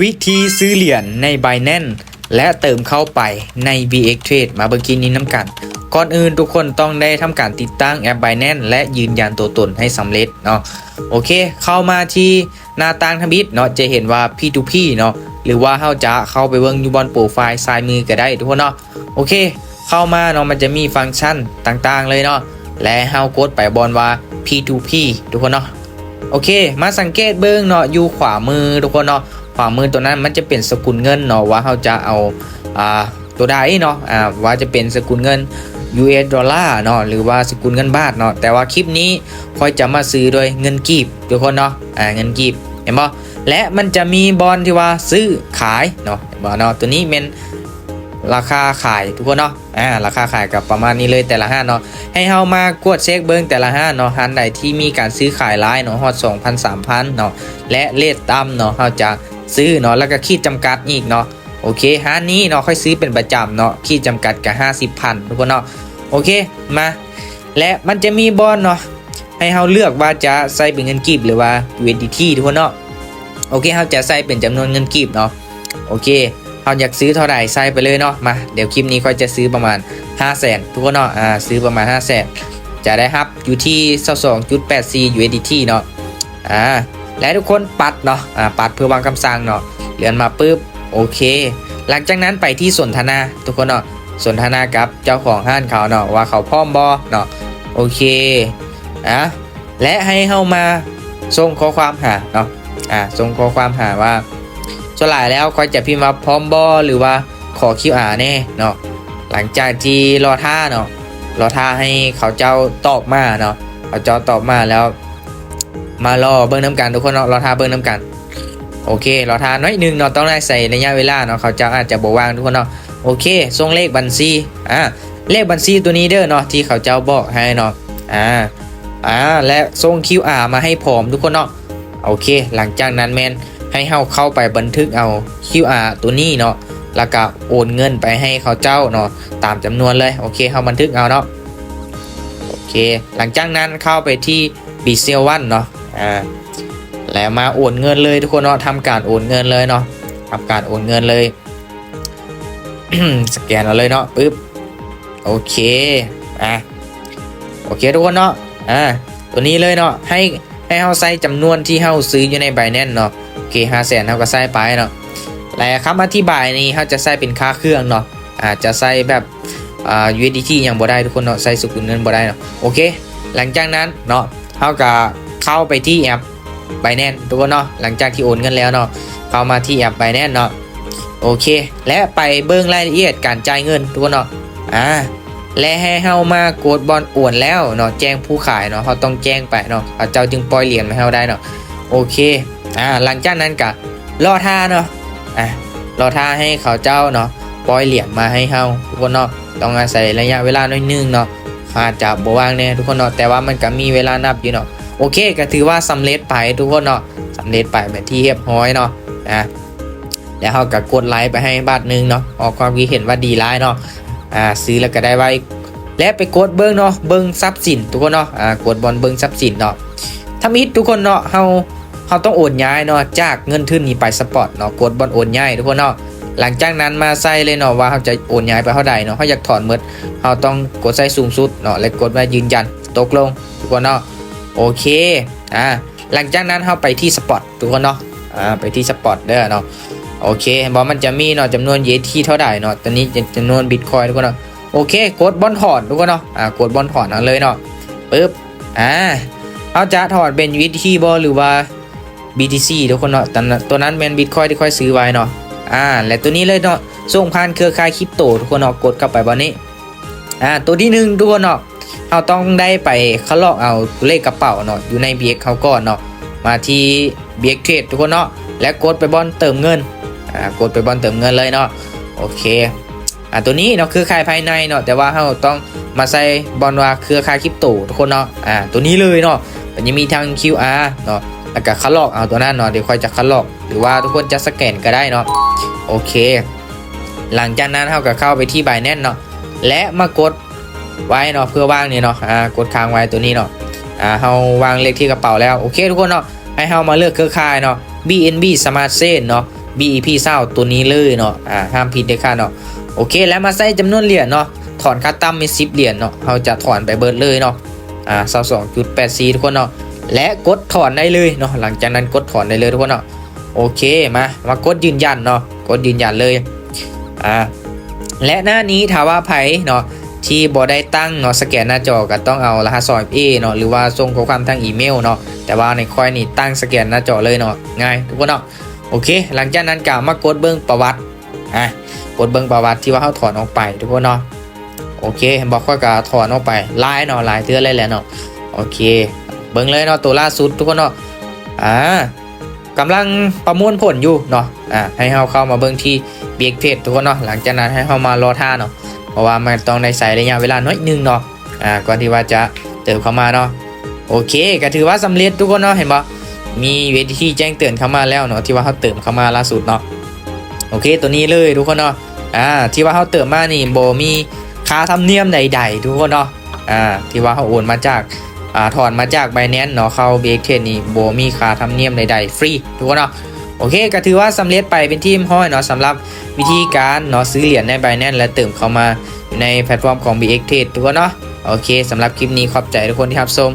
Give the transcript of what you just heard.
ວິທີຊື້ຫຼຽນໃນ Binance ແລະ ເຕີມເຂົ້າໄປໃນ BX Trade ມາເບິ່ງຄລິບນີ້ນຳກັນ. ກ່ອນອື່ນທຸກຄົນຕ້ອງໄດ້ທຳການຕິດຕັ້ງແອັບ Binance ແລະ ຢືນຢັນຕົວຕົນໃຫ້ສຳເລັດເນາະ. ໂອເຄ ເຂົ້າມາທີ່ໜ້າຕ່າງທຳອິດເນາະ ຈະເຫັນວ່າ P two P ເນາະ ຫຼືວ່າເຮົາຈະເຂົ້າໄປເບິ່ງຢູ່ບ່ອນໂປຣໄຟລ໌ຊ້າຍມືກໍໄດ້ທຸກຄົນເນາະ. ໂອເຄ ເຂົ້າມາເນາະ ມັນຈະມີຟັງຊັນຕ່າງໆເລີຍເນາະ ແລະ ເຮົາກົດໄປບ່ອນວ່າ P two P ທຸກຄົນເນາະ. ໂອເຄ ມາສັງເກດເບິ່ງເນາະ ຢູ່ຂວາມືທຸກຄົນເນາະ ຂວາມືຕົວນັ້ນມັນຈະເປັນສະກຸນເງິນເນາະ ວ່າເຮົາຈະເອົາ ອ່າ ຕົວໃດເນາະ ອ່າ ວ່າຈະເປັນສະກຸນເງິນ US dollar ເນາະ ຫຼືວ່າສະກຸນເງິນບາດເນາະ. ແຕ່ວ່າຄລິບນີ້ຂ້ອຍຈະມາຊື້ດ້ວຍເງິນກີບທຸກຄົນເນາະ ອ່າ ເງິນກີບ ເຫັນບໍ່? ແລະ ມັນຈະມີບ່ອນທີ່ວ່າຊື້ຂາຍເນາະ ເຫັນບໍ່ເນາະ? ຕົວນີ້ແມ່ນລາຄາຂາຍທຸກຄົນເນາະ ອ່າ ລາຄາຂາຍກໍປະມານນີ້ເລີຍແຕ່ລະຮ້ານເນາະ. ໃຫ້ເຮົາມາກວດເຊັກເບິ່ງແຕ່ລະຮ້ານເນາະ ຮ້ານໃດທີ່ມີການຊື້ຂາຍຫຼາຍເນາະ ຮອດສອງພັນ ສາມພັນເນາະ ແລະ ເຣດຕ່ຳເນາະ ເຮົາຈະຊື້ເນາະ ແລ້ວກໍຂີດຈຳກັດອີກເນາະ. ໂອເຄ ຮ້ານນີ້ເນາະ ຂ້ອຍຊື້ເປັນປະຈຳເນາະ ຂີດຈຳກັດກໍຫ້າສິບພັນທຸກຄົນເນາະ. ໂອເຄ ມາ ແລະ ມັນຈະມີບ່ອນເນາະ ໃຫ້ເຮົາເລືອກວ່າຈະໃສ່ເປັນເງິນກີບ ຫຼືວ່າ USDT ທຸກຄົນເນາະ. ໂອເຄ ເຮົາຈະໃສ່ເປັນຈຳນວນເງິນກີບເນາະ. ໂອເຄ ເຮົາຢາກຊື້ເທົ່າໃດໃສ່ໄປເລີຍເນາະ. ມາ ດຽວຄລິບນີ້ຂ້ອຍຈະຊື້ປະມານຫ້າແສນທຸກຄົນເນາະ ອ່າ ຊື້ປະມານຫ້າແສນ ຈະໄດ້ຮັບຢູ່ທີ່ຊາວສອງຈຸດແປດສີ່ USDT ເນາະ. ອ່າ ແລະ ທຸກຄົນປັດເນາະ ອ່າ ປັດເພື່ອວາງຄຳສັ່ງເນາະ ເລື່ອນມາປຶບ ໂອເຄ ຫຼັງຈາກນັ້ນໄປທີ່ສົນທະນາທຸກຄົນເນາະ ສົນທະນາກັບເຈົ້າຂອງຮ້ານເຂົາເນາະ ວ່າເຂົາພ້ອມບໍ່ເນາະ. ໂອເຄ ອ່າ ແລະ ໃຫ້ເຮົາມາສົ່ງຂໍ້ຄວາມຫາເນາະ ອ່າ ສົ່ງຂໍ້ຄວາມຫາວ່າ ສ່ວນຫຼາຍແລ້ວຂ້ອຍຈະພິມວ່າ ພ້ອມບໍ່ ຫຼືວ່າ ຂໍ QR ແດ່ເນາະ. ຫຼັງຈາກທີ່ລໍຖ້າເນາະ ລໍຖ້າໃຫ້ເຂົາເຈົ້າຕອບມາເນາະ ເຂົາເຈົ້າຕອບມາແລ້ວ ມາລໍເບິ່ງນຳກັນທຸກຄົນເນາະ ລໍຖ້າເບິ່ງນຳກັນ. ໂອເຄ ລໍຖ້າໜ້ອຍໜຶ່ງເນາະ ຕ້ອງໄດ້ໃຊ້ໄລຍະເວລາເນາະ ເຂົາເຈົ້າອາດຈະບໍ່ວ່າງທຸກຄົນເນາະ. ໂອເຄ ສົ່ງເລກບັນຊີ ອ່າ ເລກບັນຊີຕົວນີ້ເດີເນາະ ທີ່ເຂົາເຈົ້າບອກໃຫ້ເນາະ ອ່າ ອ່າ ແລະ ສົ່ງ QR ມາໃຫ້ພ້ອມທຸກຄົນເນາະ. ໂອເຄ ຫຼັງຈາກນັ້ນແມ່ນໃຫ້ເຮົາເຂົ້າໄປບັນທຶກເອົາ QR ຕົວນີ້ເນາະ ແລ້ວກະໂອນເງິນໄປໃຫ້ເຂົາເຈົ້າເນາະ ຕາມຈຳນວນເລີຍ. ໂອເຄ ເຮົາບັນທຶກເອົາເນາະ. ໂອເຄ ຫຼັງຈາກນັ້ນເຂົ້າໄປທີ່ Bitzel One ເນາະ ອ່າ ແລ້ວມາໂອນເງິນເລີຍທຸກຄົນເນາະ ທຳການໂອນເງິນເລີຍເນາະ ທຳການໂອນເງິນເລີຍ ສະແກນເອົາເລີຍເນາະ ປຶບ ໂອເຄ ອ່າ ໂອເຄທຸກຄົນເນາະ ອ່າ ຕົວນີ້ເລີຍເນາະ ໃຫ້ ໃຫ້ເຮົາໃສ່ຈຳນວນທີ່ເຮົາຊື້ຢູ່ໃນ Binance ເນາະ. ໂອເຄ ຫ້າແສນ ເຮົາກໍໃສ່ໄປເນາະ ແລະ ຄຳອະທິບາຍນີ້ເຮົາຈະໃສ່ເປັນຄ່າເຄື່ອງເນາະ ອາດຈະໃສ່ແບບ ອ່າ USDT ຫຍັງບໍ່ໄດ້ທຸກຄົນເນາະ ໃສ່ສະກຸນເງິນບໍ່ໄດ້ເນາະ. ໂອເຄ ຫຼັງຈາກນັ້ນເນາະ ເຮົາກໍເຂົ້າໄປທີ່ແອັບ Binance ທຸກຄົນເນາະ ຫຼັງຈາກທີ່ໂອນເງິນແລ້ວເນາະ ເຂົ້າມາທີ່ແອັບ Binance ເນາະ. ໂອເຄ ແລະ ໄປເບິ່ງລາຍລະອຽດການຈ່າຍເງິນທຸກຄົນເນາະ ອ່າ ແລະ ໃຫ້ເຮົາມາກົດບ່ອນໂອນແລ້ວເນາະ ແຈ້ງຜູ້ຂາຍເນາະ ເຮົາຕ້ອງແຈ້ງໄປເນາະ ເຂົາເຈົ້າຈຶ່ງປ່ອຍຫຼຽນມາໃຫ້ເຮົາໄດ້ເນາະ. ໂອເຄ ອ່າ ຫຼັງຈາກນັ້ນກະລໍຖ້າເນາະ ອ່າ ລໍຖ້າໃຫ້ເຂົາເຈົ້າເນາະ ປ່ອຍຫຼຽນມາໃຫ້ເຮົາທຸກຄົນເນາະ ຕ້ອງອາໄສໄລຍະເວລາໜ້ອຍໜຶ່ງເນາະ ເຂົາອາດຈະບໍ່ວ່າງແດ່ທຸກຄົນເນາະ ແຕ່ວ່າມັນກະມີເວລານັບຢູ່ເນາະ. ໂອເຄ ກະຖືວ່າສຳເລັດໄປທຸກຄົນເນາະ ສຳເລັດໄປເປັນທີ່ຮຽບຮ້ອຍເນາະ ອ່າ ແລ້ວເຮົາກໍກົດໄລໄປໃຫ້ບາດໜຶ່ງເນາະ ອອກຄວາມຄິດເຫັນວ່າດີຫຼາຍເນາະ ອ່າ ຊື້ແລ້ວກໍໄດ້ໄວ ແລະ ໄປກົດເບິ່ງເນາະ ເບິ່ງຊັບສິນທຸກຄົນເນາະ ອ່າ ກົດບ່ອນເບິ່ງຊັບສິນເນາະ. ທຳອິດທຸກຄົນເນາະ ເຮົາ ເຮົາຕ້ອງໂອນຍ້າຍເນາະ ຈາກເງິນທຶນນີ້ໄປ Spot ເນາະ ກົດບ່ອນໂອນຍ້າຍທຸກຄົນເນາະ. ຫຼັງຈາກນັ້ນມາໃສ່ເລີຍເນາະ ວ່າເຮົາຈະໂອນຍ້າຍໄປເທົ່າໃດເນາະ ເຮົາຢາກຖອນໝົດ ເຮົາຕ້ອງກົດໃສ່ສູງສຸດເນາະ ແລະ ກົດວ່າຢືນຢັນ ຕົກລົງທຸກຄົນເນາະ. ໂອເຄ ອ່າ ຫຼັງຈາກນັ້ນເຮົາໄປທີ່ Spot ທຸກຄົນເນາະ ອ່າ ໄປທີ່ Spot ເດີເນາະ. ໂອເຄ ເຫັນບໍ່ ມັນຈະມີເນາະ ຈຳນວນ USDT ເທົ່າໃດເນາະ ຕອນນີ້ຈຳນວນ Bitcoin ທຸກຄົນເນາະ. ໂອເຄ ກົດບ່ອນຖອນທຸກຄົນເນາະ ອ່າ ກົດບ່ອນຖອນເອົາເລີຍເນາະ ປຶບ ອ່າ ເຮົາຈະຖອນເປັນ USDT ບໍ່ ຫຼືວ່າ BTC ທຸກຄົນເນາະ ຕົວນັ້ນ ຕົວນັ້ນແມ່ນ Bitcoin ທີ່ຂ້ອຍຊື້ໄວ້ເນາະ ອ່າ ແລະ ຕົວນີ້ເລີຍເນາະ ສົ່ງຜ່ານເຄືອຂ່າຍຄຣິບໂຕທຸກຄົນເນາະ ກົດເຂົ້າໄປບ່ອນນີ້ ອ່າ ຕົວທີໜຶ່ງທຸກຄົນເນາະ ເຮົາຕ້ອງໄດ້ໄປຄັດລອກເອົາຕົວເລກກະເປົາເນາະ ຢູ່ໃນ BX ເຮົາກ່ອນເນາະ ມາທີ່ BX Trade ທຸກຄົນເນາະ ແລ້ວກົດໄປບ່ອນເຕີມເງິນ ອ່າ ກົດໄປບ່ອນເຕີມເງິນເລີຍເນາະ. ໂອເຄ ອ່າ ຕົວນີ້ເນາະ ເຄືອຂ່າຍພາຍໃນເນາະ ແຕ່ວ່າເຮົາຕ້ອງມາໃສ່ບ່ອນວ່າເຄືອຂ່າຍຄຣິບໂຕທຸກຄົນເນາະ ອ່າ ຕົວນີ້ເລີຍເນາະ ມັນຈະມີທັງ QR ເນາະ ແລ້ວກະຄັດລອກເອົາຕົວນັ້ນເນາະ ດຽວຂ້ອຍຈະຄັດລອກ ຫຼືວ່າທຸກຄົນຈະສະແກນກໍໄດ້ເນາະ. ໂອເຄ ຫຼັງຈາກນັ້ນເຮົາກໍເຂົ້າໄປທີ່ Binance ເນາະ ແລະ ມາກົດໄວ້ເນາະ ເພື່ອວາງນີ້ເນາະ ອ່າ ກົດຄ້າງໄວ້ຕົວນີ້ເນາະ ອ່າ ເຮົາວາງເລກທີ່ກະເປົາແລ້ວ. ໂອເຄ ທຸກຄົນເນາະ ໃຫ້ເຮົາມາເລືອກເຄືອຂ່າຍເນາະ BNB Smart Chain ເນາະ ບີອີພີຊາວໂຕນີ້ເລີຍເນາະ ອາ ຫ້າມຜິດເດັດຂາດເນາະ. ໂອເຄ ແລ້ວມາໃສ່ຈຳນວນຫຼຽນເນາະ ຖອນຂັ້ນຕ່ຳມີສິບຫຼຽນເນາະ ເຮົາຈະຖອນໄປເບິດເລີຍເນາະ ອາ ຊາວສອງຈຸດແປດສີ່ ທຸກຄົນເນາະ ແລະ ກົດຖອນໄດ້ເລີຍເນາະ. ຫຼັງຈາກນັ້ນກົດຖອນໄດ້ເລີຍທຸກຄົນເນາະ. ໂອເຄ ມາ ມາກົດຢືນຢັນເນາະ ກົດຢືນຢັນເລີຍ ອາ ແລະ ໜ້ານີ້ຖ້າວ່າໃຜເນາະ ທີ່ບໍ່ໄດ້ຕັ້ງເນາະ ສະແກນໜ້າຈໍ ກໍຕ້ອງເອົາລະຫັດສອງເອັຟເອເນາະ ຫຼືວ່າສົ່ງຂໍ້ຄວາມທາງອີເມວເນາະ. ແຕ່ວ່າໃນຂ້ອຍນີ້ຕັ້ງສະແກນໜ້າຈໍເລີຍເນາະ ງ່າຍທຸກຄົນເນາະ. ໂອເຄ ຫຼັງຈາກນັ້ນກໍມາກົດເບິ່ງປະຫວັດ ອາ ກົດເບິ່ງປະຫວັດທີ່ວ່າເຮົາຖອນອອກໄປທຸກຄົນເນາະ. ໂອເຄ ເຫັນບໍ່ ຂ້ອຍກໍຖອນອອກໄປຫຼາຍເນາະ ຫຼາຍເທື່ອແລ້ວແຫຼະເນາະ. ໂອເຄ ເບິ່ງເລີຍເນາະ ໂຕລ່າສຸດທຸກຄົນເນາະ ອາ ກຳລັງປະມວນຜົນຢູ່ເນາະ. ອາ ໃຫ້ເຮົາເຂົ້າມາເບິ່ງທີ່ ບີເອັກເທຣດ ທຸກຄົນເນາະ. ຫຼັງຈາກນັ້ນໃຫ້ເຮົາມາລໍຖ້າເນາະ ເພາະວ່າມັນຕ້ອງໄດ້ໃຊ້ໄລຍະເວລາໜ້ອຍໜຶ່ງເນາະ ອາ ກ່ອນທີ່ວ່າຈະເຕີມເຂົ້າມາເນາະ. ໂອເຄ ກໍຖືວ່າສຳເລັດທຸກຄົນເນາະ ເຫັນບໍ່ ມີເວທີແຈ້ງເຕືອນເຂົ້າມາແລ້ວເນາະ ທີ່ວ່າເຮົາເຕີມເຂົ້າມາລ່າສຸດເນາະ. ໂອເຄ ໂຕນີ້ເລີຍທຸກຄົນເນາະ ອາ ທີ່ວ່າເຮົາເຕີມມານີ້ບໍ່ມີຄ່າທຳນຽມໃດໆ ທຸກຄົນເນາະ ອາ ທີ່ວ່າເຮົາໂອນມາຈາກ ອາ ຖອນມາຈາກ Binance ເນາະ ເຂົ້າ ບີເອັກເທຣດ ນີ້ບໍ່ມີຄ່າທຳນຽມໃດໆ ຟຣີທຸກຄົນເນາະ. ໂອເຄ ກໍຖືວ່າສຳເລັດໄປເປັນທີ່ຮຽບຮ້ອຍເນາະ ສຳລັບວິທີການເນາະ ຊື້ຫຼຽນໃນ Binance ແລະ ເຕີມເຂົ້າມາຢູ່ໃນແພລດຟອມຂອງ ບີເອັກເທຣດ ທຸກຄົນເນາະ. ໂອເຄ ສຳລັບຄລິບນີ້ຂອບໃຈທຸກຄົນທີ່ຮັບຊົມ.